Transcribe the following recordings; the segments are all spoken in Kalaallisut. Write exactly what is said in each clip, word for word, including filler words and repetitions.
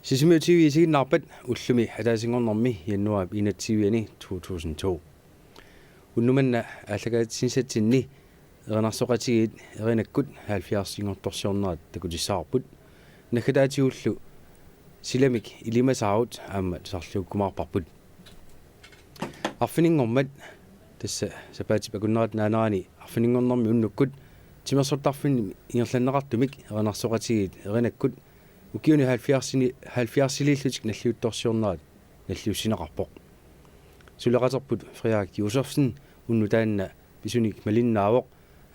Sisimiut T V isiginnaarpat ullumi ataasinngornermi januaarip enogtyve-ani to tusind to. Unnuk manna aallakaatitassatsinni erinarsoqatigiit Erinakkut halvfjerdsinngortorsiornerat takutissavarput. Naggataatigullu silamik ilimasaarut aamma tusarliukkumaarparput. Arfininngormat, tassa sapaatip akunnerata naanerani arfininngornermi unnukkut, timersortarfinni ingerlanneqartumik erinarsoqatigiit Erinakkut ukiuni halvfjerdsini, halvfjerdsiliillutik nalliuttorsiornerat nalliussineqarpoq. Suleqaterput Frederik Josefsen unnuk taanna pisunik malinnaavoq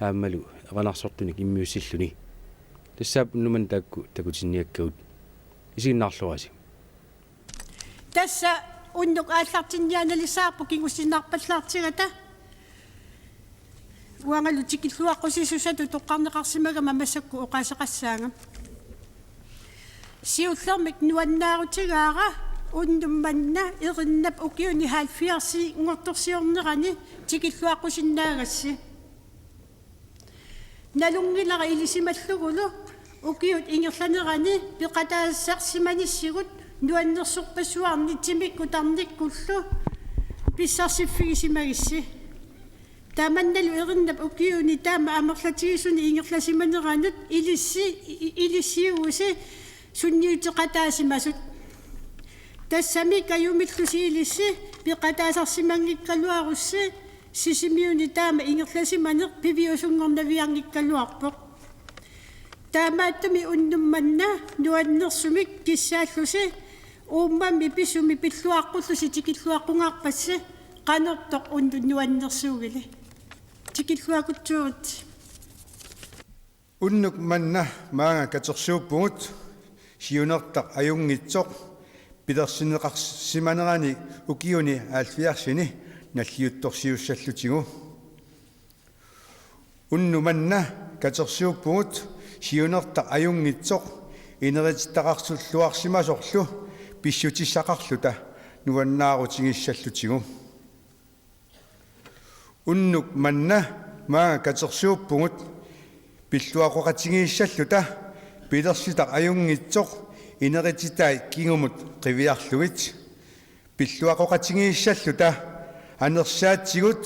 aammalu erinarsortunik immiussilluni. Tassaapput unnuk manna taakku takutinniakkagut. Isiginnaarluarisi. Tassa unnuk aallartinniaannalissavarput kingusinnaarpallaartigata. Uangalu tikilluaqqusissutut toqqarneqarsimagama massakkut oqaaseqassaanga. Siullermik nuannaarutigaara unnuk manna Erinnap ukiuni halvfjerdsinngortorsiornerani tikilluaqqusinnaagassi. Nalunngilara ilisimallugulu ukiut ingerlanerani peqataasarsimanissigut nuannersorpassuarnik timikkut tarnikkullu pissarsiffigisimagussi. Tamannalu Erinnap ukiuni taama amerlatigisuni ingerlasimaneranut ilissi, i-, ilissiuusi sunniuteqataasimasut. Tassami kajumillusi ilissi peqataasarsimanngikkaluarussi Sisimiuni taama ingerlasimaneq piviusunngornavianngikkaluarpoq. Taamaattumik unnuk manna nuannersumik kissaallusi uummammi pisumi pilluaqqullusi tikilluaqqungaarpassi qanortoq unnuk nuannersuugili. Tikilluaqqutsuurit. Unnuk manna maanga katersuuppugut siunertaq ajunngitsoq pilersinneqarsimanerani ukiuni halvfjerdsini nalliuttorsiussallutigu. Unnuk manna katersuuppugut siunertaq ajunngitsoq inerititaqarsulluarsimasorlu pissutissaqarluta nuannaarutigiissallutigu. Unnuk manna maanga katersuuppugut pilluaqqoqatigiissalluta pilersitaq ajunngitsoq inerititai kingumut qiviarlugit. Pilluaqqoqatigiissalluta anersaatigut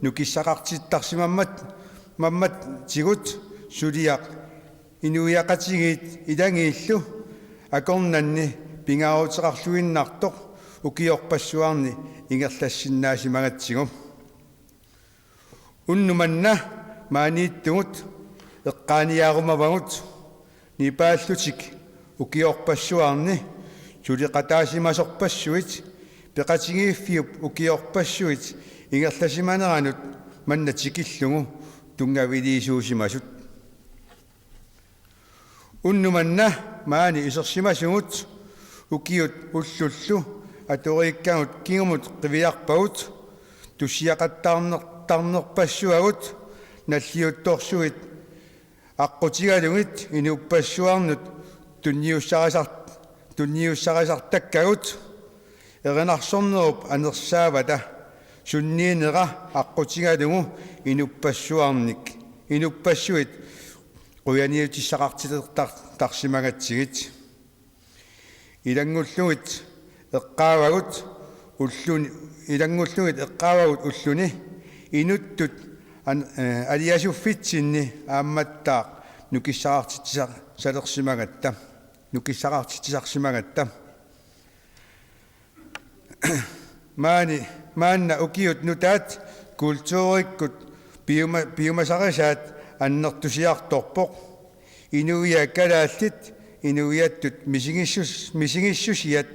nukissaqartittarsimammat-, mammatigut suliaq inuiaqatigiit ilagiillu akornanni pingaaruteqarluinnartoq ukiorpassuarni ingerlassinnaasimangatsigu. Unnuk manna maaniittugut eqqaaniarumavagut nipaallutik ukiorpassuarni suleqataasimasorpassuit peqatigiiffiup ukiorpassuit ingerlasimaneranut manna tikillugu tunngaviliisuusimasut. Unnuk manna maani isersimasugut ukiut ullullu atoriikkagut kingumut qiviarpagut tussiaqattaarner-, -tarnerpassuagut nalliuttorsuit aqqutigalugit inuppassuarnut tunniussarisart-, tunniussarisartakkagut erinarsornerup anersaavata sunniinera aqqutigalugu inuppassuarnik, inuppassuit qujaniutissaqartilertar-, -tarsimagatsigit. Ilanngullugit eqqaavagut ulluni, ilanngullugit eqqaavagut ulluni inuttut an-, eh, aliasuffitsinni aammattaaq nukissaqartitsisar-, -salersimagatta, nukissaqartitsisarsimagatta. Maani, maanna ukiut nutaat kulturikkut piuma-, piumasarisaat annertusiartorpoq. Inuiaat kalaallit inuiattut misigissus-, misigissusiat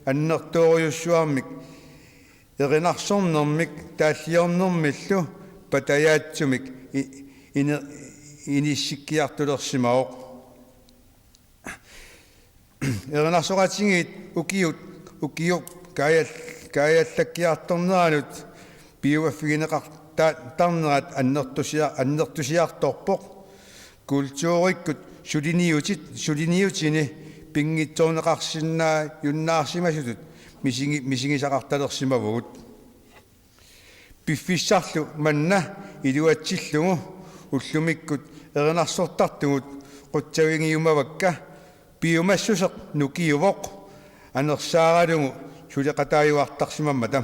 annertoorujussuarmik erinarsornermik taalliornermillu patajaatsumik i-, ine-, inissikkiartulersimavoq. Erinarsoqatigiit ukiut, ukiup kaajal-, kaajallakkiartorneranut piuaffigineqarta-, -tarnerat annertusia-, annertusiartorpoq. Kulturikkut suliniutit, suliniutini pinngitsoorneqarsinnaajunnaarsimasutut misigi-, misigisaqartalersimavugut. Piffissarlu manna iluatsillugu ullumikkut erinarsortartugut qutsavigiumavakka, piumassuseq nukiuvoq, anersaaralugu suleqataajuartarsimammata.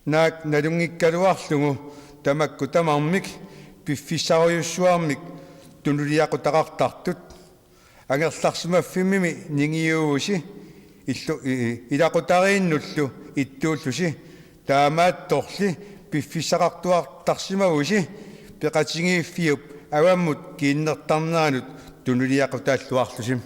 Naak nalunngikkaluarlugu tamakku tamarmik piffissarujussuarmik tunuliaqutaqartartut. Angerlarsimaffimmimi ningiuvusi illu-, i-, ilaqutariinnullu ittuullusi, taamaattorli piffissaqartuartarsimavusi peqatigiiffiup avammut kiinnertarneranut tunuliaqutaalluarlusi.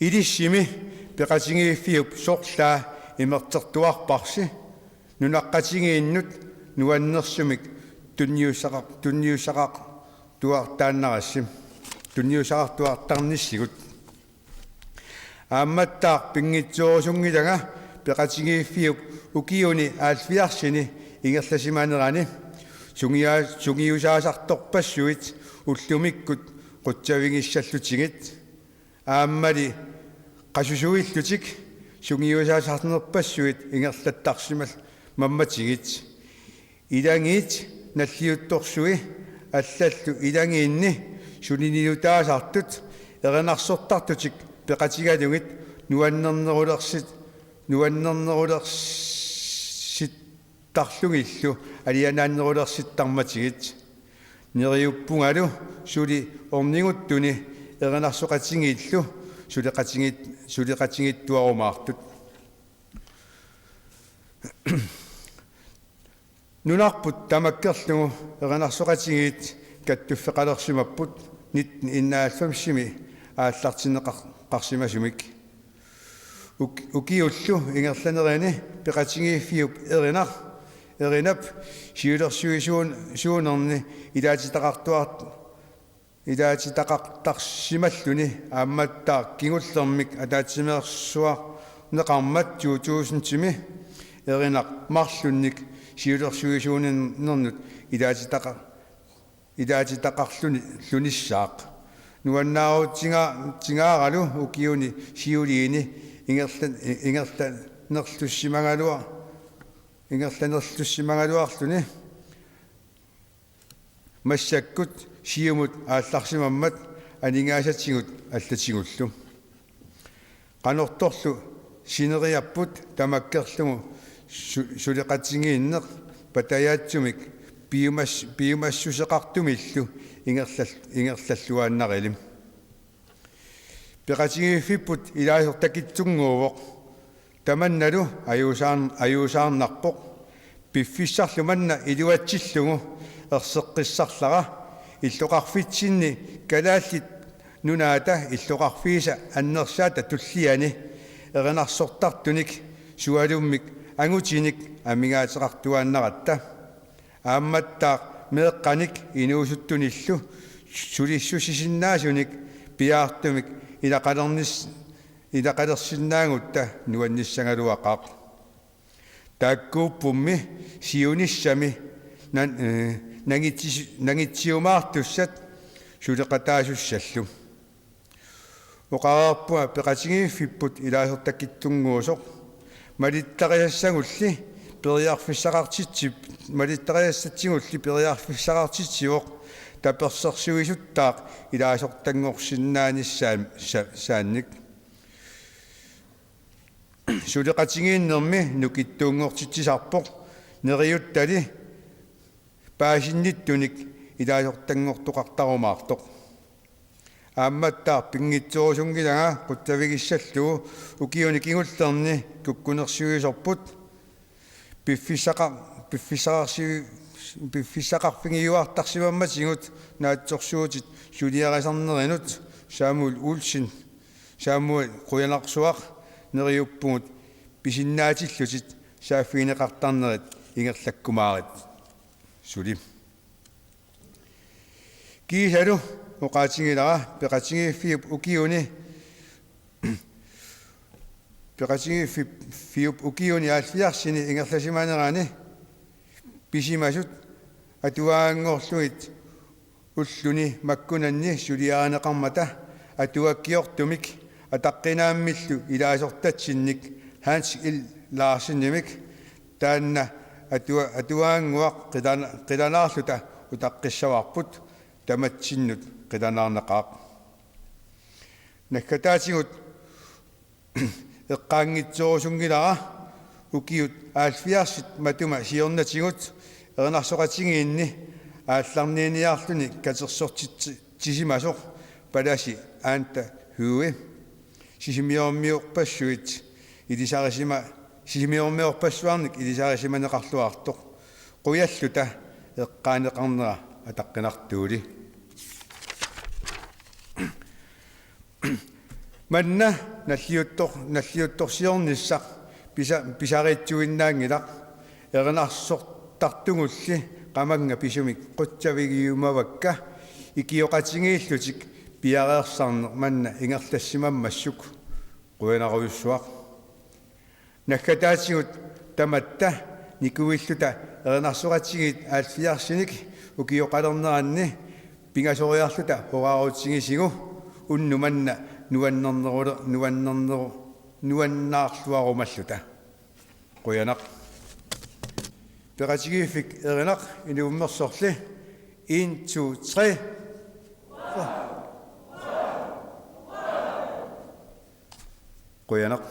Ilissimi peqatigiiffiup sorlaa imertertuarparsi nunaqqatigiinnut nuannersumik tunniussaqar-, tunniussaqartuartaannarassi, tunniussaqartuartarnissigut. Aammattaaq pinngitsoorusunngilanga peqatigiiffiup ukiuni halvfjerdsini ingerlasimanerani sungia-, sungiusaasartorpassuit ullumikkut qutsavigissallutigit. Aammali qasusuillutik sungiusaasarnerpassuit ingerlattarsimammatigit. Ilagiit nalliuttorsui allallu ilagiinni suliniutaasartut erinarsortartutik peqatigalugit nuannernerulersit-, nuannernerulersittarlugillu alianaannerulersittarmatigit. Neriuppungalu suli orniguttuni erinarsoqatigiillu suleqatigiit-, suleqatigiittuarumaartut. Nunarput tamakkerlugu erinarsoqatigiit kattuffeqalersimapput nitten enoghalvfemsimi aallartinneqar-, qarsimasumik. Uk-, ukiullu ingerlanerini peqatigiiffiup Erinaq, Erinap siulersuisuun-, suunerni ilaatitaqartuart-, ilaatitaqartarsimalluni aammattaaq kingullermik ataatsimeersuarneqarmat to tusindimi Erinaq marlunnik siulersuisuunernut ilaatitaqa-, ilaatitaqarluni-, lunissaaq. Nuannaarutiga-, tigaaralu ukiuni siuliini ingerla-, ingerlanerlussimagaluar-, ingerlanerlussimagaluarluni. Massakkut Siumut aallarsimammat aningaasatigut allatigullu. Qanortorlu sineriapput tamakkerlugu su-, suleqatigiinneq patajaatsumik piumas-, piumassuseqartumillu ingerlal-, ingerlalluaannarili. Peqatigiiffipput ilaasortakitsunnguuvoq. Tamannalu ajuusaarn-, ajuusaarnarpoq. Piffissarlu manna iluatsillugu erseqqissarlara illoqarfitsinni Kalaallit Nunaata illoqarfiisa annersaata tulliani erinarsortartunik sualummik angutinik amigaateqartuaannaratta. Aammattaaq meeqqanik inuusuttunillu sulissusisinnaasunik piaartumik ilaqalernis-, ilaqalersinnaagutta nuannissagaluaqaaq. Taakkuuppummi siunissami nan-, eh, nangitsis-, nangitsiumaartussat suleqataasussallu. Oqareerpunga peqatigiiffipput ilaasortakitsunnguusoq. Malittarisassagulli periarfissaqartitsip-, malittarisassatigulli periarfissaqartitsivoq tapersersuisuttaaq ilaasortanngorsinnaanissaam-, sa-, saannik. Suleqatigiinnermi nukittuunngortitsisarpoq neriuttali paasinnittunik ilaasortanngortoqartarumaartoq. Aammattaaq pinngitsoorusunngilanga qutsavigissallugu ukiuni kingullerni kukkunersiuisorput piffissaqa-, piffissaqarsi-, piffissaqarfigiuartarsimammatigut naatsorsuutit suliarisarnerinut Samuel Olsen, Samuel Qujanarsuaq, neriuppugut pisinnaatillutit saaffigineqartarnerit ingerlakkumaarit suli. Kiisalu oqaatigilara peqatigiiffiup ukiuni, peqatigiiffiup ukiuni halvfjerdsini ingerlasimanerani pisimasut atuaganngorlugit ulluni makkunanni suliarineqarmata atuakkiortumik ataqqinaammillu ilaasortatsinnik Hans L. Larsenimik, taanna atua-, atuagannguaq qilana-, qilanaarluta utaqqissavarput. tamatsinnut qilanaarnaqaaq. Naggataatigut eqqaanngitsorusunngilara ukiut halvfjerdsit matuma siornatigut erinarsoqatigiinni aallarniiniarluni katersortitsisimasoq palasi Anda Høegh. Sisimiormiorpassuit ilisarisima-, sisimiormiorpassuarnik ilisarisimaneqarluartoq. Qujalluta eqqaaneqarnera ataqqinartuuli. Manna nalliuttor-, nalliuttorsiornissaq pisa-, pisariitsuinnaanngilaq. Erinarsortartugulli qamannga pisumik qutsavigiumavakka ikioqatigiillutik piareersarneq manna ingerlassimammassuk. Qujanarujussuaq. Naggataatigut tamatta nikuilluta erinarsoqatigiit halvfjerdsinik ukioqalerneranni pingasoriarluta horaarutsigisigu unnuk manna nuannernerule-, nuannerneru-, nuannaarluarumalluta. Qujanaq. Peqatigiiffik Erinaq inuummersorli. En, to, tre. Qujanaq.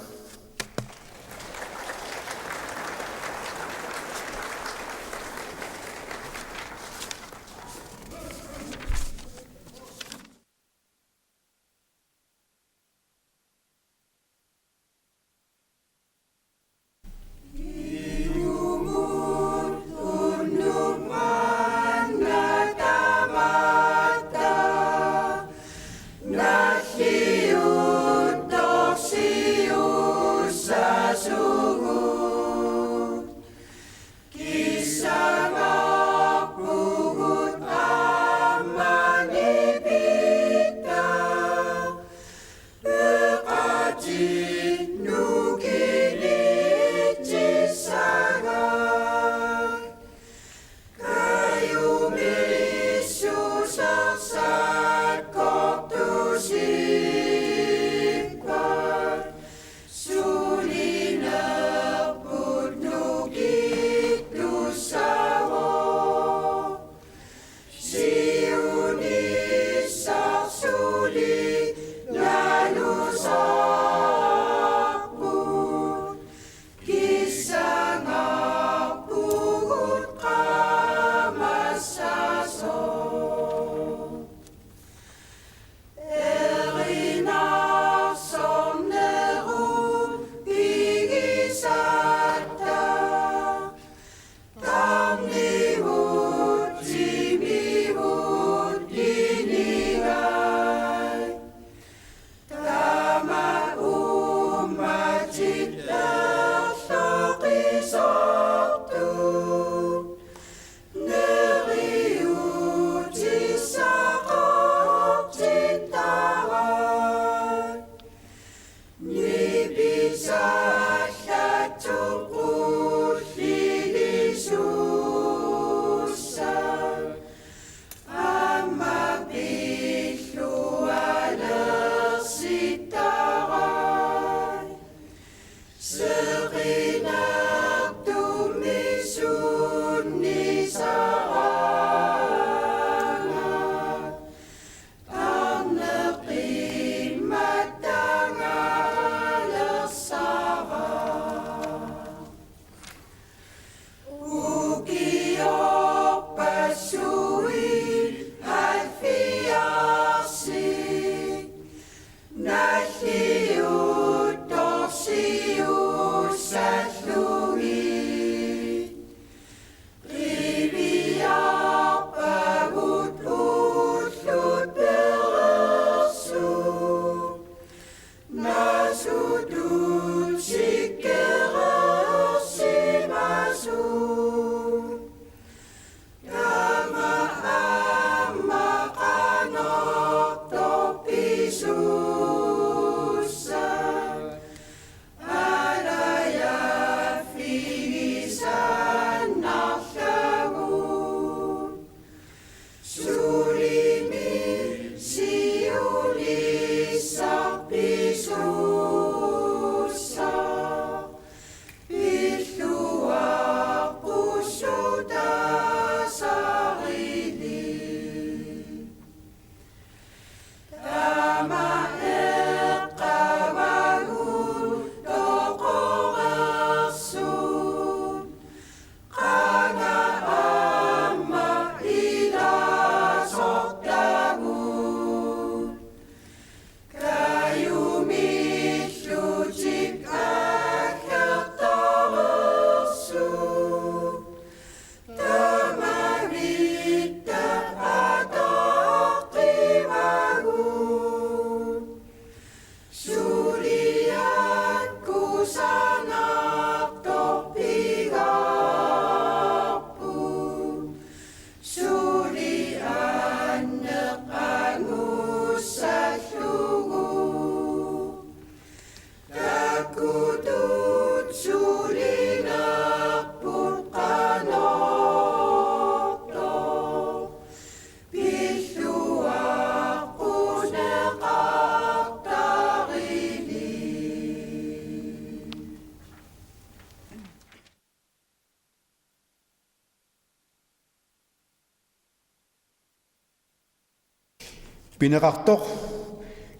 Pineqartoq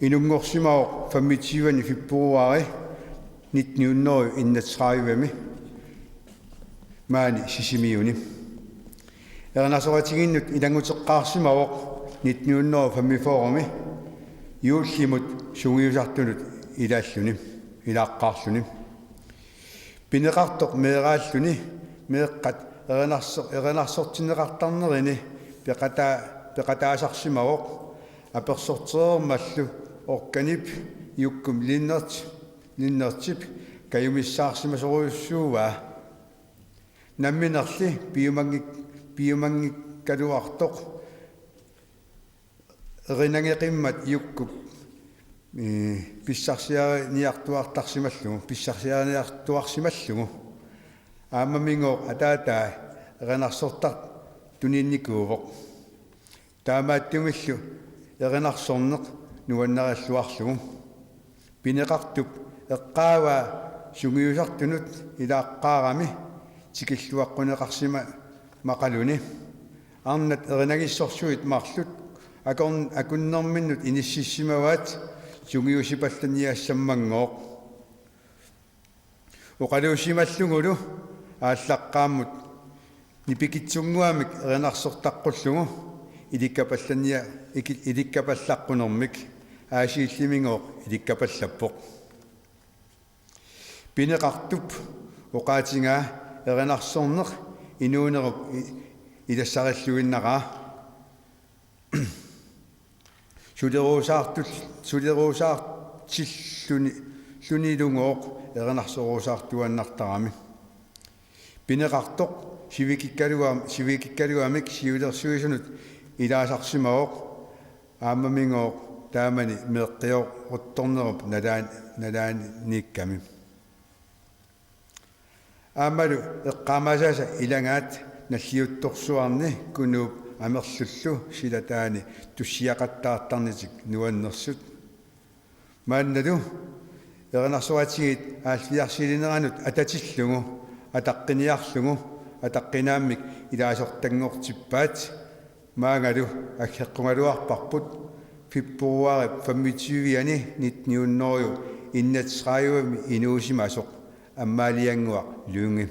inunngorsimavoq femogtyve februari nitten hundrede enogtredive-mi maani Sisimiuni. Erinarsoqatigiinnut ilannguteqqaarsimavoq nitten hundrede femogfyrre-mi juullimut sungiusartunut ilaalluni, ilaaqqaarluni. Pineqartoq meeraalluni meeqqat erinarso-, erinarsortinneqartarnerini peqataa-, peqataasarsimavoq apersortereermallu organip Jukkum Linnert-, Linnertip kajumissaarsimasorujussuuvaa. Namminerli piumanngik-, piumanngikkaluartoq erinangeqimmat Jukkup, ee, pissarsiariniartuartarsimallugu, pissarsiariniartuarsimallugu. Aammaminngooq ataataa erinarsortartuniinnikuuvoq. Taamaattumillu erinarsorneq nuannarilluarlugu. Pineqartup eqqaavaa sungiusartunut ilaaqqaarami tikilluaqquneqarsimamaqaluni. Arnat erinagissorsuit marluk akorn-, akunnerminnut inississimavaat sungiusipallanniassammanngooq. Oqaluussimallugulu aallaqqaammut nipikitsunnguamik erinarsortaqqullugu ilikkapallannia-, iki-, ilikkapallaqqunermik Aasiillimingooq ilikkapallappoq. Pineqartup oqaatigaa erinarsorneq inuunerup i-, ilassarilluinnaraa. Suleruusaartul-, suleruusaartilluni-, lunilungooq erinarsoruusaartuaannartarami. Pineqartoq sivikikkaluam-, sivikikkaluamik siulersuisunut ilaasarsimavoq aammaminngooq taamani meeqqioruttornerup nalaan-, nalaaniikkami. Aammalu eqqaamasaasa ilagaat nalliuttorsuarni Kunuup Amerlullu silataani tussiaqattaartarnitik nuannersut. Maannalu erinarsoratigiit halvfjerdsilineranut atatillugu, ataqqiniarlugu, ataqqinaammik ilaasortanngortippaat. Maangalu aggeqqugaluarparput februaarip femogtyve-ani nitten hundrede enogtredive-mi inuusimasoq Amaaliannguaq Lynge.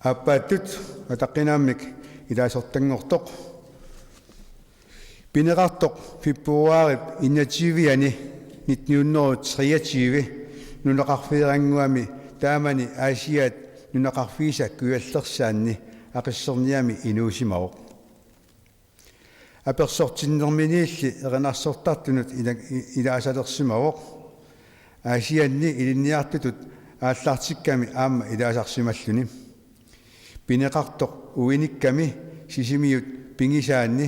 Aappaattut ataqqinaammik ilaasortanngortoq. Pineqartoq februaarip enogtyve-ani nitten hundrede treogtyve nunaqarfeerannguami taamani Aasiaat nunaqarfiisa kujallersaanni Aqisserniami inuusimavoq. Apersortinnerminiilli erinarsortartunut ila-, i-, ilaasalersimavoq. Aasianni ilinniartutut aallartikkami aamma ilaasarsimalluni. Pineqartoq uinikkami Sisimiut pigisaanni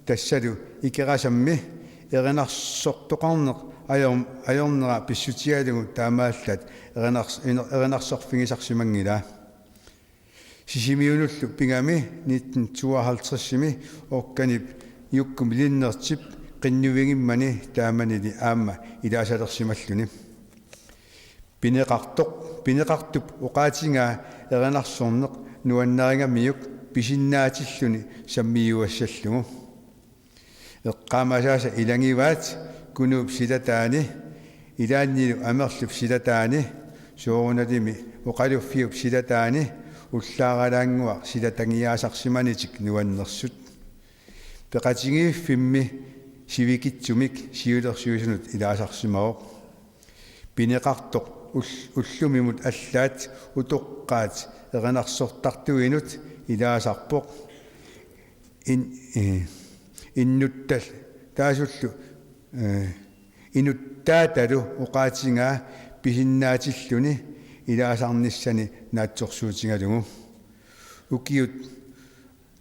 tassalu Ikerasammi erinarsortoqarneq ajor-, ajornera pissutigalugu taamaallaat erinars-, iner-, erinarsorfigisarsimanngilaa. Sisimiunullu pigami nitten tooghalvtreds-imi organip Jukkum Linnertip qinnuigimmani taamanili aamma ilaasalersimalluni. Pineqartoq, pineqartup oqaatigaa erinarsorneq nuannarigamiuk pisinnaatilluni sammiuassallugu. Eqqaamasaasa ilagivaat Kunuup silataani, ilaannilu Amerlup silataani, soorunalimi Oqaluffiup silataani, ullaaralaannguaq silatagiaasarsimanitik nuannersut. Peqatigiiffimmi sivikitsumik siulersuisunut ilaasarsimavoq. Pineqartoq ul-, ullumimut allaat utoqqaat erinarsortartuinut ilaasarpoq. In-, eh, innuttal-, taasullu, eh, inuttaatalu oqaatigaa pisinnaatilluni ilaasarnissani naatsorsuutigalugu. Ukiut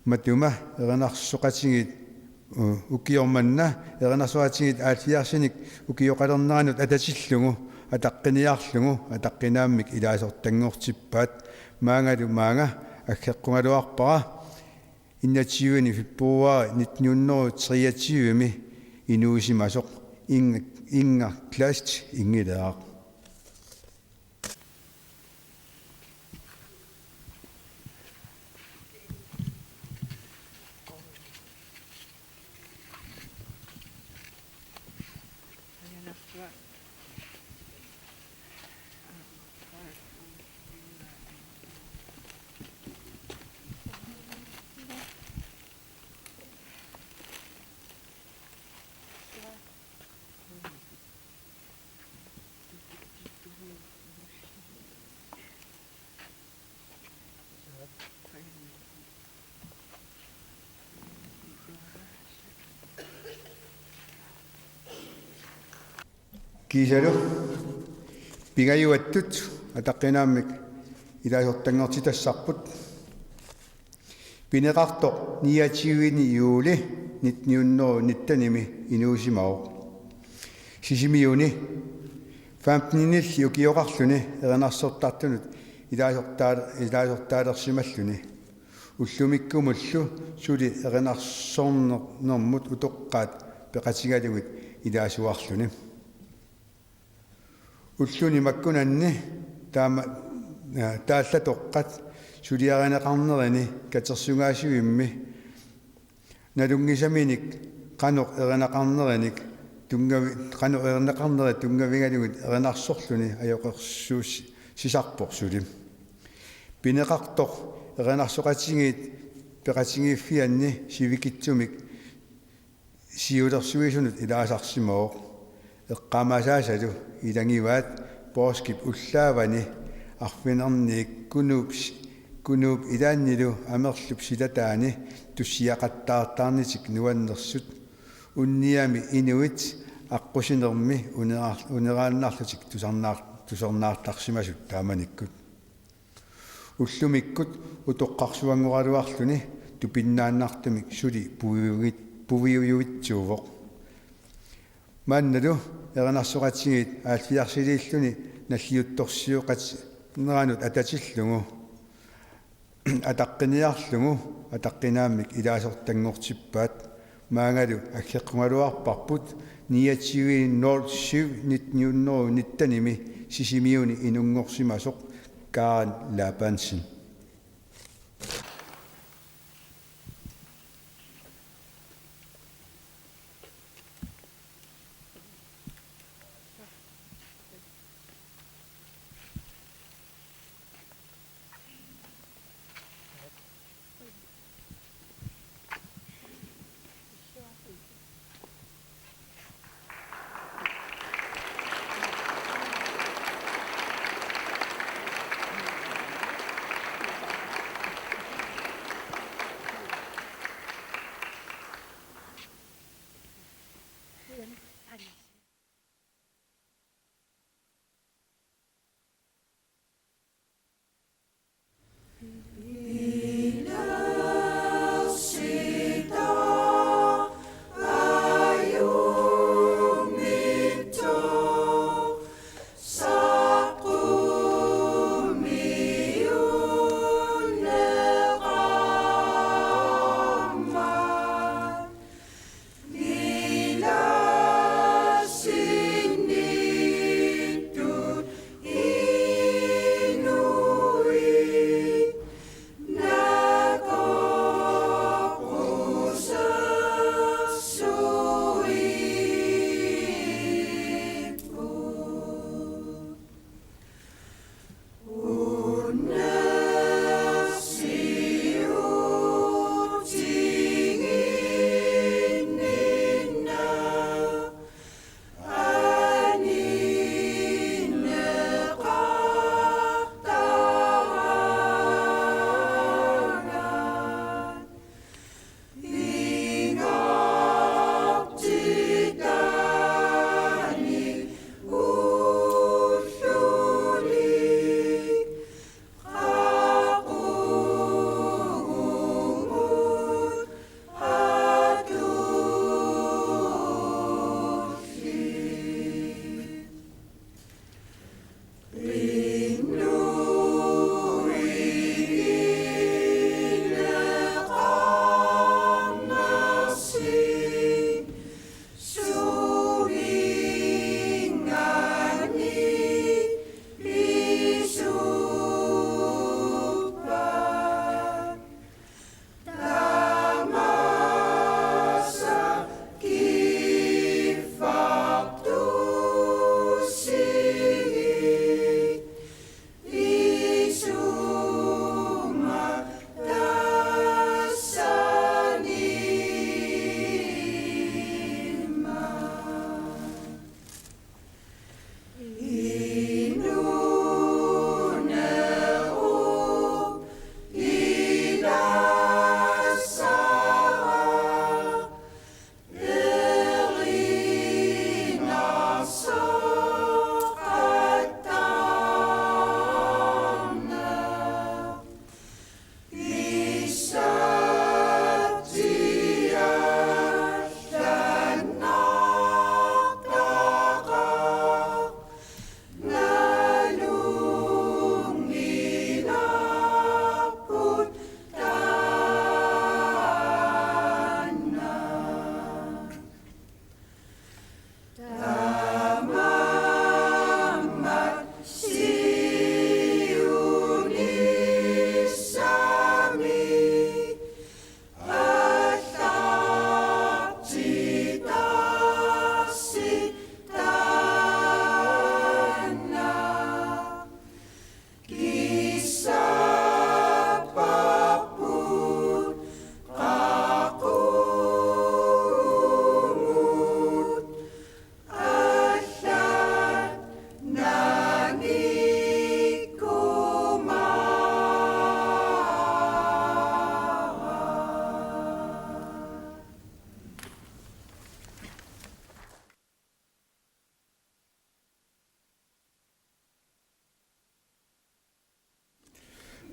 matuma erinarsoqatigiit, u-, ukioq manna erinarsoqatigiit halvfjerdsinik ukioqalerneranut atatillugu ataqqiniarlugu ataqqinaammik ilaasortanngortippaat, maangalu maanga aggeqqugaluarpara enogtyvende februar nitten hundrede og treogtyve-mi inuusimasoq Ing-, Inger Kleist Ingilaaq. Kiisalu pingajuattut ataqqinaammik ilaasortanngortitassarput. Pineqartoq niogtyvende juli nitten hundrede nitten-imi inuusimavoq. Sisimiuni femtenilli ukioqarluni erinarsortartunut ilaasortaa-, ilaasortaalersimalluni. Ullumikkumullu suli erinarsornermut utoqqaat peqatigalugit ilaasuarluni. Ulluni makkunanni taama, aa, taallatoqqat suliarineqarnerini katersugaasivimmi nalunngisaminik qanoq erinaqarnerinik tunngavi-, qanoq erinaqarnerit tunngavigalugit erinarsorluni ajoqersuussisarpoq suli. Pineqartoq erinarsoqatigiit peqatigiiffianni sivikitsumik siulersuisunut ilaasarsimavoq. Eqqaamasaasalu ilagivaat poorskip ullaavani arfineq-ninni Kunuup, Kunuup ilaannilu Amerlup silataani tussiaqattaartarnitik nuannersut unniami inuit aqqusinermi unerar-, uneraannarlutik tusarnaar-, tusarnaartarsimasut taamanikkut. Ullumikkut utoqqarsuanngoraluarluni tupinnaannartumik suli puiuit-, puiujuitsuuvoq. Maannalu erinarsoqatigiit halvfjerdsiliilluni nalliuttorsioqatigiinneranut atatillugu ataqqiniarlugu ataqqinaammik ilaasortanngortippaat, maangalu aggeqqugaluarparput niogtyvende nul syv nitten hundrede nitten-imi Sisimiuni inunngorsimasoq Karen Labansen.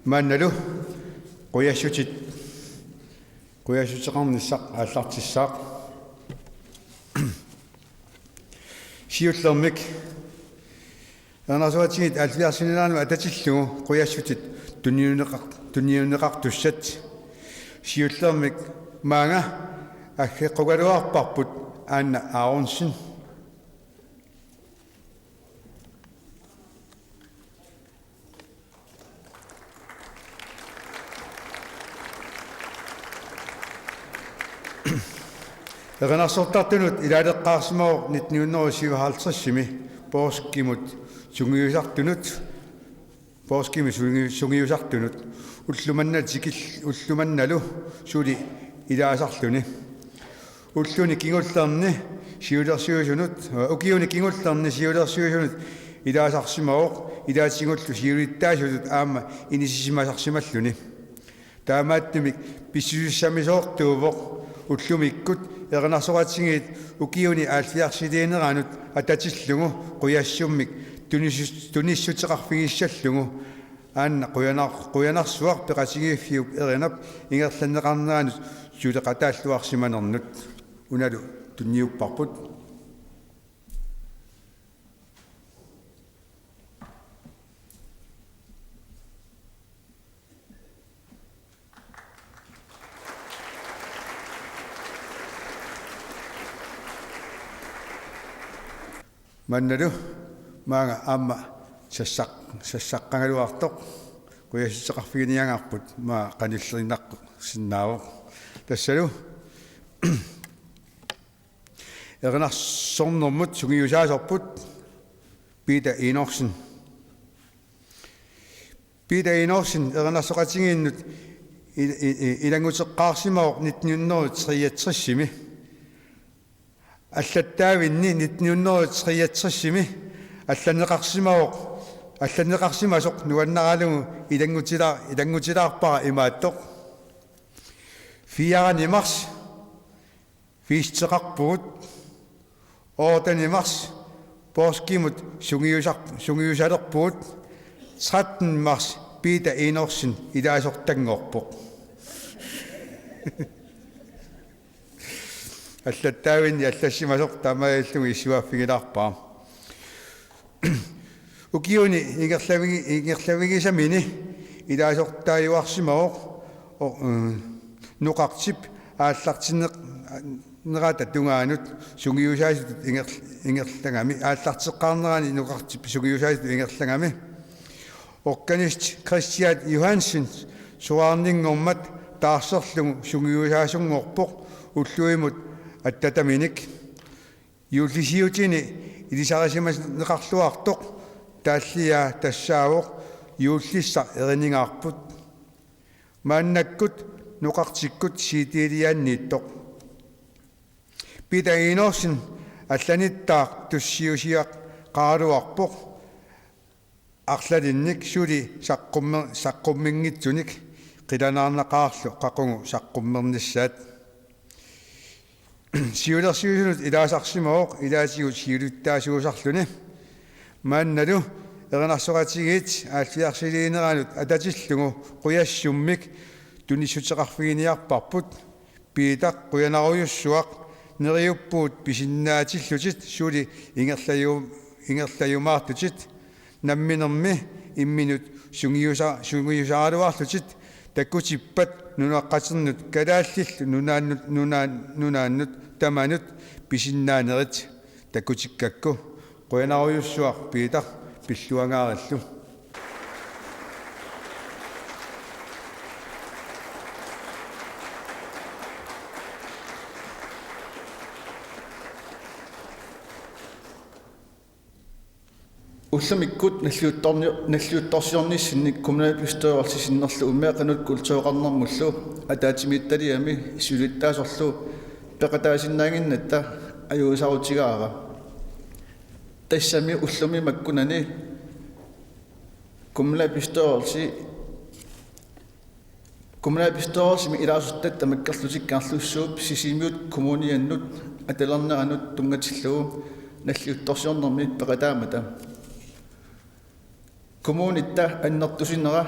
Maannalu qujassutit, qujassuteqarnissaq aallartissaaq. Siullermik erinarsoqatigiit halvfjerdsinerannut atatillugu qujassutit tunniunneqar-, tunniunneqartussat. Siullermik maanga aggeqqugaluarparput Anna Aronsen. Erinarsortartunut ilaaleqqaarsimavoq nitten hundrede syvoghalvtredsimi poorskimut sungiusartunut, poorskimut sungi-, sungiusartunut, ullumanna tikil-, ullumannalu suli ilaasarluni. Ulluni kingullerni siulersuisunut, ukiuni kingullerni siulersuisunut ilaasarsimavoq, ilaatigullu siulittaasutut aamma inissisimasarsimalluni. Taamaattumik pissusissamisoortuuvoq ullumikkut erinarsoqatigiit ukiuni halvfjerdsiliineranut atatillugu qujassummik tunissus-, tunissuteqarfigissallugu. Aana qujanar-, qujanarsuaq peqatigiiffiup erinap ingerlanneqarneranut suleqataalluarsimanernut. Unalu tunniupparput. Maannalu maanga aamma sassaq-, sassaqqagaluartoq qujassuteqarfiginiagarput, maanga qanillerinnaqqusinnaavoq. Tassalu erinarsornermut sungiusaasorput Peter Enoksen. Peter Enoksen erinarsoqatigiinnut i-, i-, i-, ilannguteqqaarsimavoq nitten hundrede treogtresimi. Allattaavinni nitten hundrede treogtresimi allanneqarsimavoq, allanneqarsimasoq nuannaralugu ilanngutila-, ilanngutilaarpara imaattoq: Fjerde marts feesteqarpugut. Ottende marts poorskimut sungiusar-, sungiusalerpugut. Trettende marts Peter Enoksen ilaasortanngorpoq. Allattaavinni allassimasoq taamaalilluni issuaaffigilaarpara. Ukiuni ingerlavigi-, ingerlavigisamini ilaasortaajuarsimavoq, o-, mm, Noqartip aallartinneq-, nerata tungaanut sungiusaasutut inger-, ingerlagami, aallarteqqaarnerani Noqartip sungiusaasutut ingerlagami. Organist Christian Johansen soraarninngormat taarserlugu sungiusaasunngorpoq ulluimut attataminik. Juullisiutini ilisarisimaneqarluartoq taalliaa tassaavoq Juullissaq eriningaarput. Maannakkut Noqartikkut C D-liaanniittoq. Peter Enoksen allanittaaq tussiusiaqaraluarpoq arlalinnik suli saqqummi-, saqqumminngitsunik qilanaarnaqaarlu qaqugu saqqummernissaat. Siulersuisunut ilaasarsimavoq ilaatigut siulittaasuusarluni. Maannalu erinarsoqatigiit halvfjerdsiliineranut atatillugu qujassummik tunissuteqarfiginiarparput. Peter, qujanarujussuaq, neriuppugut pisinnaatillutit suli ingerlaju-, ingerlajumaartutit. Namminermi imminut sungiusa-, sungiusaraluarlutit takkutippat nunaqqatinnut kalaallillu nunaannut, nunaan-, nunaannut tamanut pisinnaanerit. Takkutikkakku qujanarujussuaq Peter, pilluangaarillu. Ullumikkut nalliuttorni-, nalliuttorsiornissinni kommunalbestyrelsi sinnerlugu uummeeqqanut kultureqarnermullu ataatsimiititaliami siulittaasorlu peqataasinnaannginnatta ajuusaarutigaara. Tassami ullumi makkunani kommunalbestyrelsi, kommunalbestyrelsimi ilaasortat tamakkerlutik Kangerlussuup Sisimiut kommuniannut atalerneranut tunngatillugu nalliuttorsiornermi peqataammata. Kommunitta annertusinera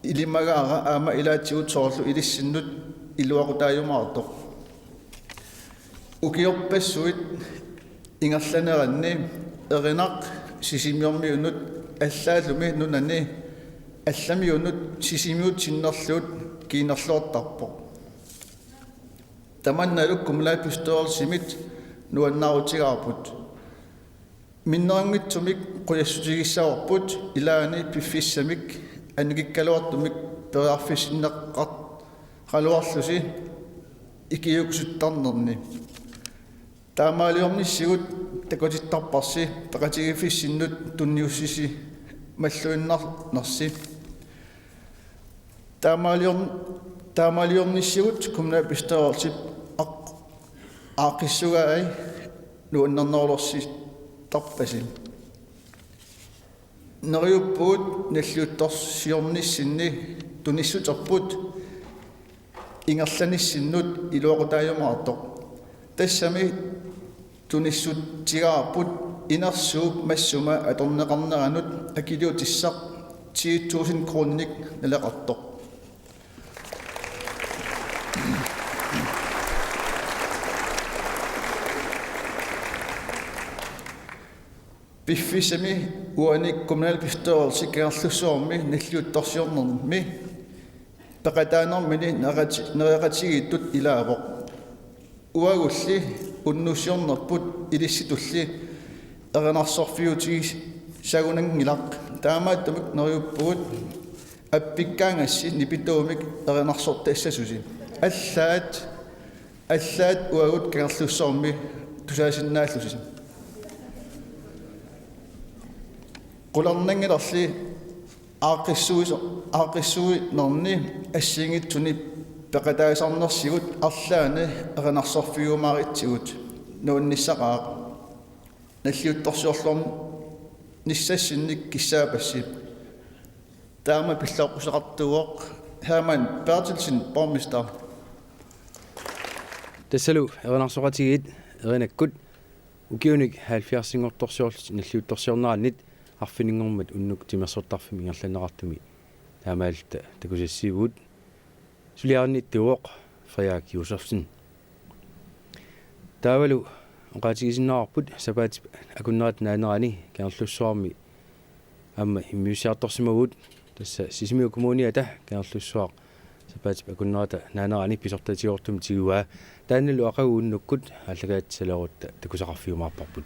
Ilimagaara aamma ilaatigut soorlu ilissinnut iluaqutaajumaartoq. Ukiorpassuit ingerlaneranni Erinaq Sisimiormiunut allaallumi nunani allamiunut Sisimiut sinnerlugit kiinnerluartarpoq. Tamannalu kommunalbestyrelsimit nuannaarutigaarput. Minnerunngitsumik qujassutigissavarput ilaanni piffissamik annikikkaluartumik periarfissinneqaraluarlusi ikiuukkusuttarnerni. Taamaaliornissigut takutittarparsi peqatigiiffissinnut tunniussisimalluinnarnersi. Taamaaliorn-, taamaaliornissigut kommunalbestyrelsip aq-, aaqqissugai nuannernerulersittarpasi. Neriuppugut nalliuttorsiornissinni tunissuterput ingerlanissinnut iluaqutaajumaartoq. Tassami tunissutigaarput inersuup massuma atorneqarneranut akiliutissaq ti tusind kroninik naleqartoq. Piffissami uani kommunalbestyrelsi Kangerlussuarmi nalliuttorsiornermi peqataanermini nereqati-, nereqatigiittut ilaavoq. Uagulli unnussiornerput ilissitulli erinarsorfiutigisagunanngilaq. Taamaattumik neriuppugut appikkaangassi nipituumik erinarsortassasusi. Allaat, allaat uagut Kangerlussuarmi tusaasinnaallusi. Qularnanngilarli aaqqissuis-, aaqqissuinerni assigiinngitsuni peqataasarnersigut arlaanni erinarsorfigiumaaritsigut nuannissaqaaq. Nalliuttorsiorluarnissassinnik kissaapassi. Taama pillooqquseqartuuvoq Hermann Berthelsen, borgmester. Tassalu erinarsoqatigiit Erinakkut ukiunik halvfjerdsinngortorsiorlutik nalliuttorsiornerannit arfininngormat unnuk timersortarfimmi ingerlanneqartumi taamaalilluta takusassiivugut. Suliarinniittuuvoq Frederik Josefsen. Taavalu oqaatigisinnaavarput sapaatip akunnerata naanerani Kangerlussuarmi aamma immiussiartorsimavugut, tassa Sisimiut Kommuniata Kangerlussuaq sapaatip akunnerata naanerani pisortatigoortumik tiguaa. Taannalu aqagu unnukkut aallakaatitalerutta takusaqarfiumaarparput.